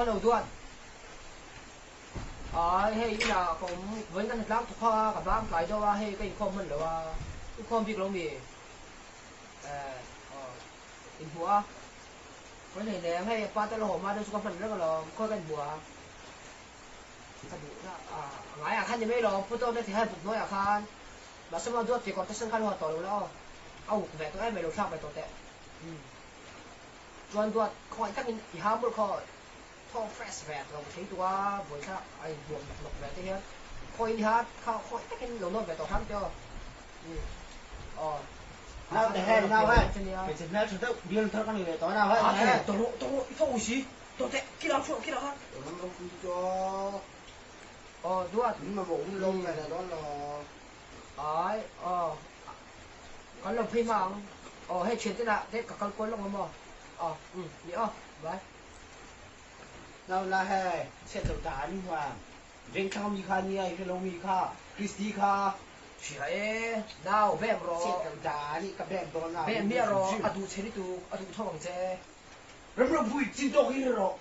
Hello Duat. Ai hei inah ka awm vawiin ka hnatlang thawk a ka bang tlai deuh a hei ka inkhawm hman lo a inkhawm bik lo mi eh aw inhmuh a vawiin hei leng hei pa te la haw hma deuh chu ka hman reng alawm khawi ka inhmuh a ka duh na a ngaiah khan ni mai lawm pu tawk te thei hai buk hnuaiah khan mahse maw Duat kekawr te sen kha lo ha tawh lo la aw a uk ve tawh em mai lo thlak ve tawh teh umm. Chuan duat khawngaih takin i ha mawlh khaw thaw fresh ve lo thei tuk a buaithlak a in hmuam nawk nawk ve te hian khawiin i ha kha khawngaih takin lo nawt ve tawh hram te aw umm aw Nau te hei nau hei hmeichhe hmel tha deuh bial thar ka nei ve tawh a nau hei nau hei tawh rawh tawh rawh i fo si tawh teh kila chhuah kila khan Ram ropui chu aw aw duat min mamawh hun lo ve leh dawn lo ai aw Kan lo phei hma ang. Aw hei thian te lah te ka kal kual lawk ang maw? Aw umm ni aw bye. Nau la hei chhiat loh ta an huam. Vengthlang mi kha nia i hrelo mi kha Christy kha. Hria e nau bem rawh. Chhiat loh ta a nih ka bem dawn a. Bem miah rawh a duh che lutuk a duh tho ang che. Remropui chin tawk hi hre rawh.